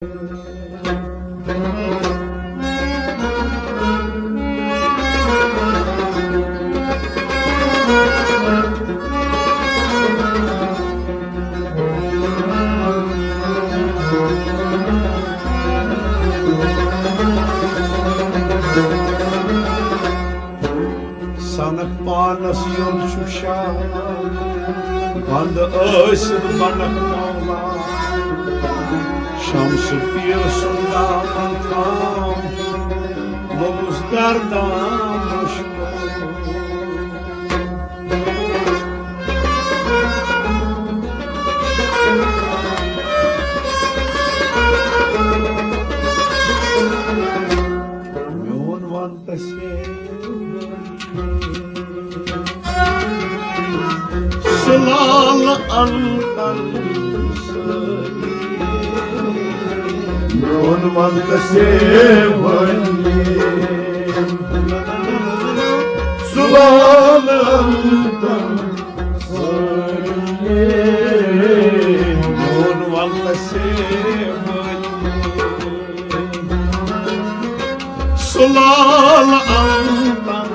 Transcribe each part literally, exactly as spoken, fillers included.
Sink پانس یوت چھُ شاہ، بند ٲسِتھ بنک مولا۔ شمس پیر سُنٛد دامن تھام، لوٚگُس دردان مشکو۔ میون ون تہٕ سُہ لال انتن۔ میون ون تہٕ سُہ لال انتن۔ میون ون تہٕ سُہ لال انتن۔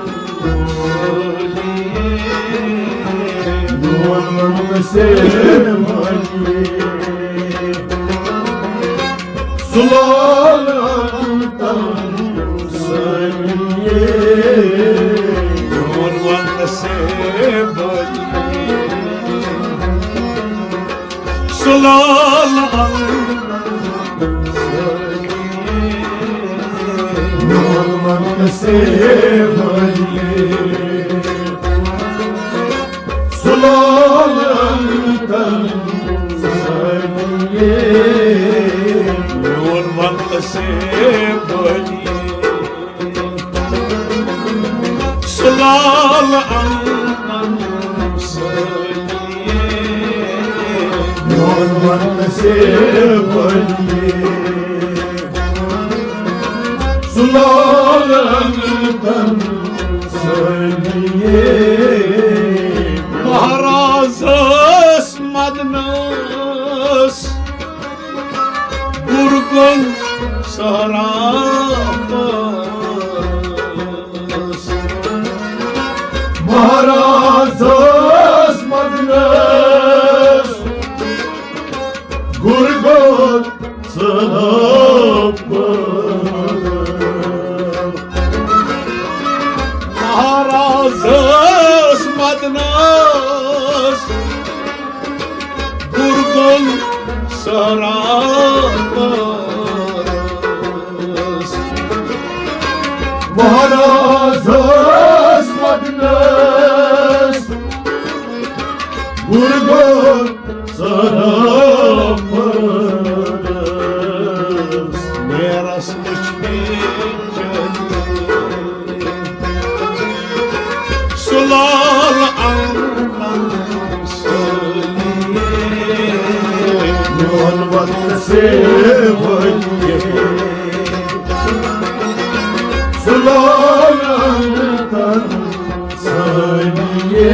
میون ون تہٕ سُہ لال انتن۔ میون ون تہٕ سُہ سُہ لال انتن۔ میون ون تہٕ سُہ سُہ لال انتن۔ میون ون تہٕ سُہ سُہ لال انتن۔ میون ون تہٕ سُہ لال انتن۔ مہراز ٲس مدنس گُرگُن سہرا۔ مہراز ٲس مدنس گُرگُن سہرا۔ مہراز ٲس مدنس گُرگُن سہرا۔ مہراز ٲس مدنس گُرگُن سہرا۔ میرس وٕچھ مےٚ چٲنۍ سُہ لال انتن۔ میون وطن سے ؤنِتھ سُہ لال انتن۔ سٲنِیے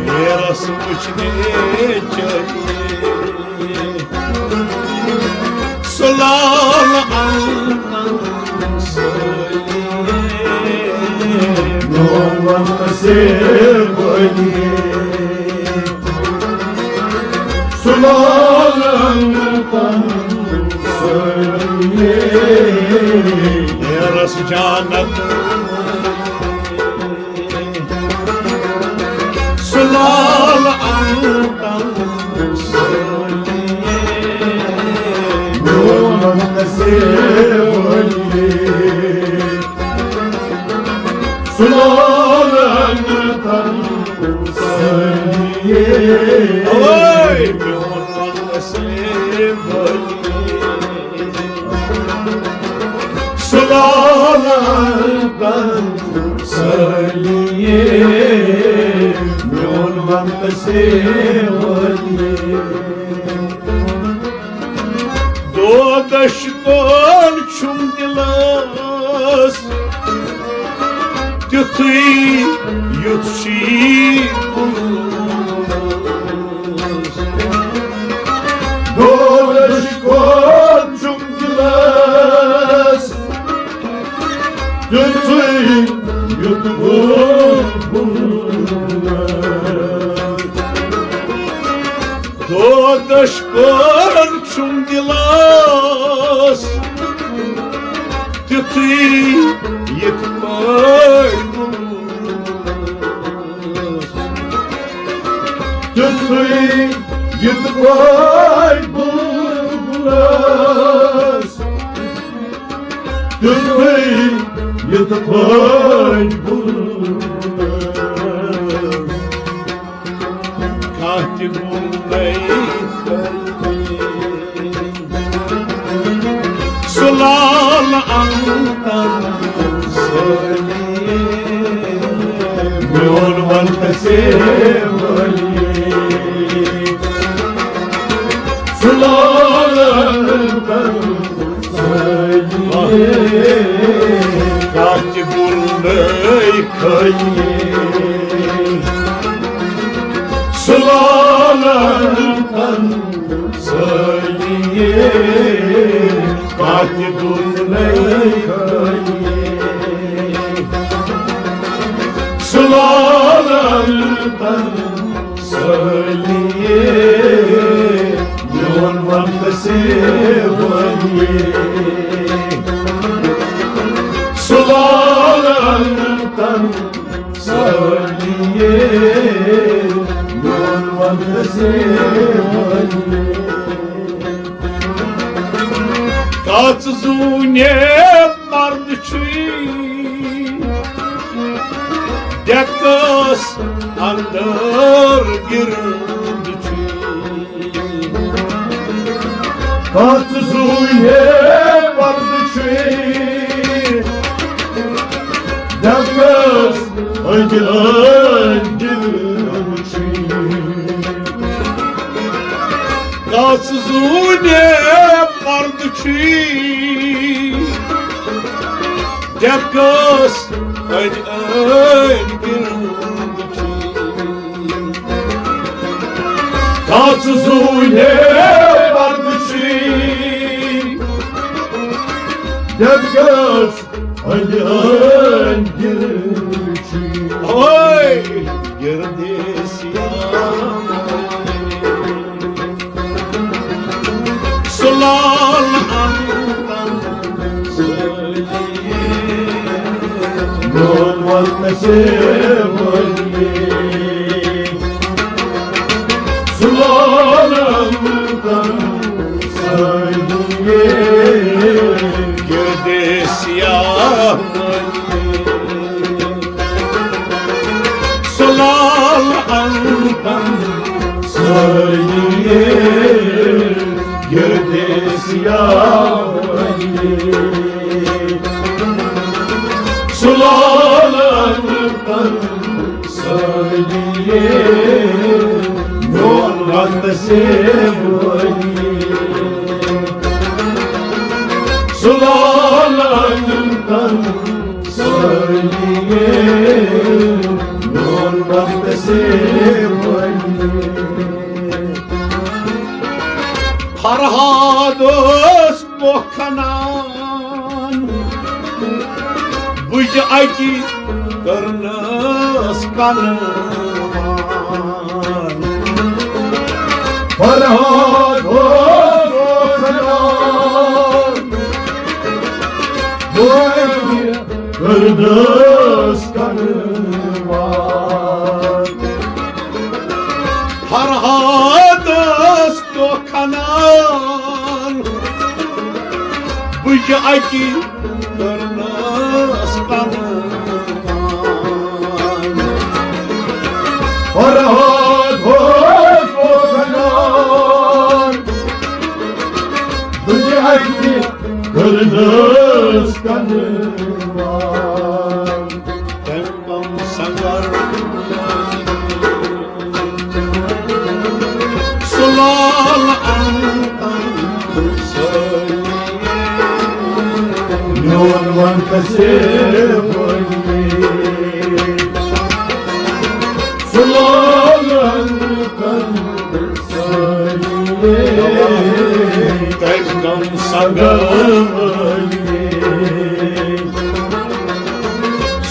میرس وٕچھ مےٚ چٲنۍ سُہ لال انتن۔ میون وطن سے ؤنِتھ سُہ لال انتن۔ سٲنِیے میرس جانت سُہ لال انتن۔ میون وطن سے ؤنِتھ سُہ لال انتن۔ سٲنِیے اوے میون وطن سے ؤنِتھ سُہ لال انتن۔ سٲنِیے میون وطن سے ؤنِتھ دودش کون چھُم دِلس تیُتھُے یُتھ چھی۔ دودش کون تیُتھُے یِتھ پٲٹھۍ بُلبُلَس کانٛہہ تہِ گُل نَے کھٔلۍ۔ سُہ لال اندر سٲری میون وَن تہٕ سے وٲلی۔ سُہ لال اندر سٲری کانٛہہ تہِ گُل نَے کھٔلۍ۔ سُہ لال اندر سٲری کانٛہہ تہِ گُل نَے کھٔلۍ۔ سُہ لال اندر سٲلی میون وَن تہٕ سے وٲلی۔ سُہ لال اندر سٲلی میون وَن تہٕ سے وٲلی۔ کَژھ زوٗنہِ مرد چھُے ڈٮ۪کس اندر گِرُنٛد چھُے۔ کَژھ زوٗنہِ مرد چھُے ڈٮ۪کس أنٛدۍ أنٛدۍ گِرُنٛد چھُے۔ کَژھ زوٗنہِ مرد چھُے ڈٮ۪کس أنٛدۍ أنٛدۍ گِرُنٛد چھُے۔ کَژھ زوٗنہِ مرد چھُے ڈٮ۪کس أنٛدۍ أنٛدۍ گِرُنٛد چھُے۔ اوے! گِردیسیا۔ سُہ لال اندر سٲلی میون وَن تہٕ سے وٲلی۔ سُہ لال اندر سٲلی گِردیسیا۔ سُہ لال اندر سٲلی گِردیسیا۔ سُہ لال اندر سٲلی میون وَن تہٕ سے وٲلی۔ سُہ لال اندر سٲلی میون وَن تہٕ سے وٲلی۔ فرہاد اوس پوکھنان، بُجہِ اَکہِ کٔرنَس کنوان۔ فرہاد اوس پوکھنان، بُجہِ کٔرنَس کنوان۔ فرہادس تو کھنان، بُجہِ اَکہِ کٔرنَس کنوان۔ فرہاد اوس پوکھنان، بُجہِ اَکہِ کٔرنَس کنوان۔ تٔمۍ کم سنگر سُہ لال اندر سٲلی۔ میون وَن تہٕ سے وٲلی۔ سُہ لال اندر سٲلی۔ تٔمۍ کم سنگر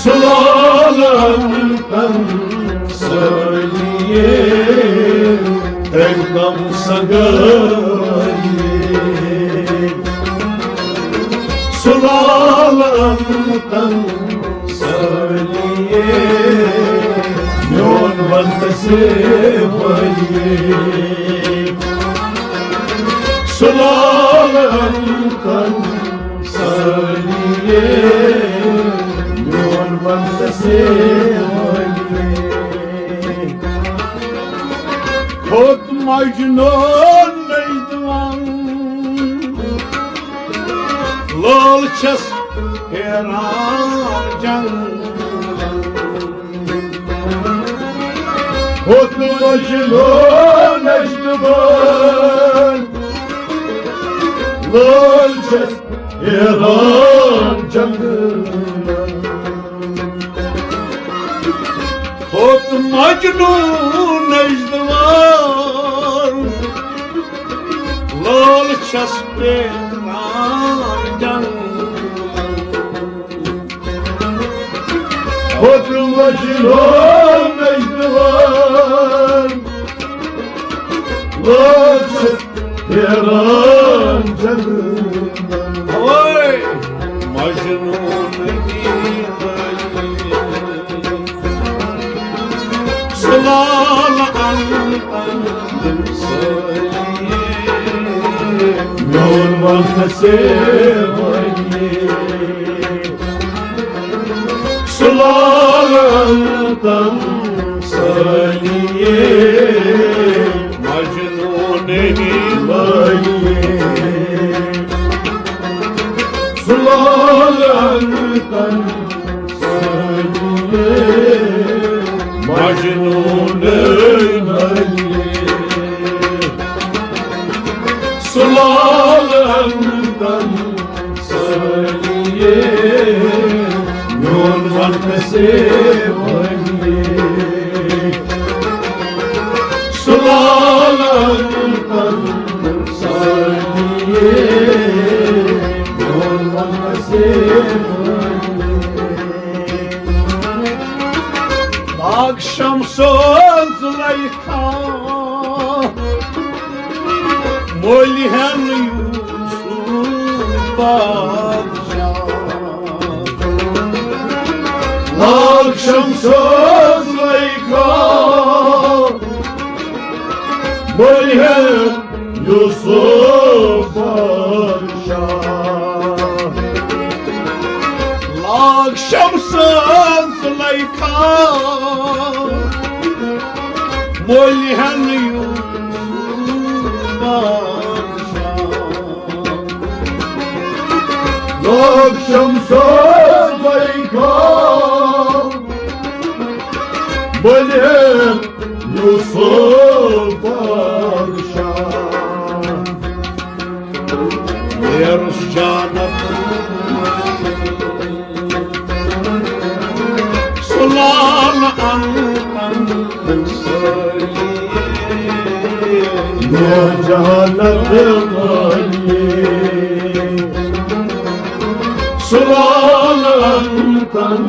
سُہ لال اندر سٲلی۔ تٔمۍ کم سنگر سُہ لال اندر سٲلی۔ میون وَن تہٕ سے وٲلی۔ سُہ لال لالن تن سٲری میون وندٕ سے وٲلۍ۔ کھوٚت مجنون نٔے دِوان، لٲل چھَس پھیران جنگلن۔ کھوٚت مجنون نٔے دِوان، لٲل چھَس پھیران جنگلن۔ کھوٚت مجنون نٔے دِوان، لٲل چھَس پھیران جنگلن۔ کھوٚت مجنون نٔے دِوان، لٲل چھَس پھیران جنگلن۔ اوے مجنون دی بٲلی۔ سُہ لال انتن سٲلی۔ میون وقت سے وٲلی۔ سُہ لال انتن سٲلی۔ مجنون ہی لٲلی۔ سُہ لال انتن سٲلی۔ مجنون ہی لٲلی۔ سُہ لال انتن سٲلی۔ میون وقت سے وٲلی۔ سُہ لال انتن سٲلی۔ میون وقت سے وٲلی۔ باغ شمسو زلیخا، مٔلۍ ہٮ۪ن یوٗسف بادشاہ۔ باغ شمسو زلیخا، مٔلۍ ہٮ۪ن یوسف بادشاہ۔ لاگ شمسس لیکھا، مٔلۍ ہٮ۪ن یوسف بادشاہ۔ لاگ شمسس لیکھا، مٔلۍ ہٮ۪ن یوسف بادشاہ۔ نیرُس جانت سُلال انتن سٲری۔ نیرُس جانت مٲلی سُلال انتن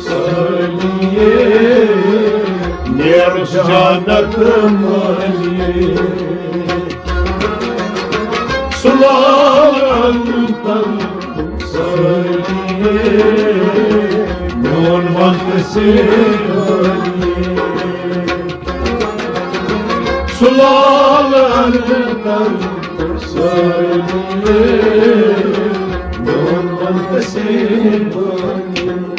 سٲلی۔ نیرُس جانت مٲلی سُلال انتن سٲلی۔ میون وقت سے مٲلی سُلال انتن سٲلی۔ میون وقت سے مٲلی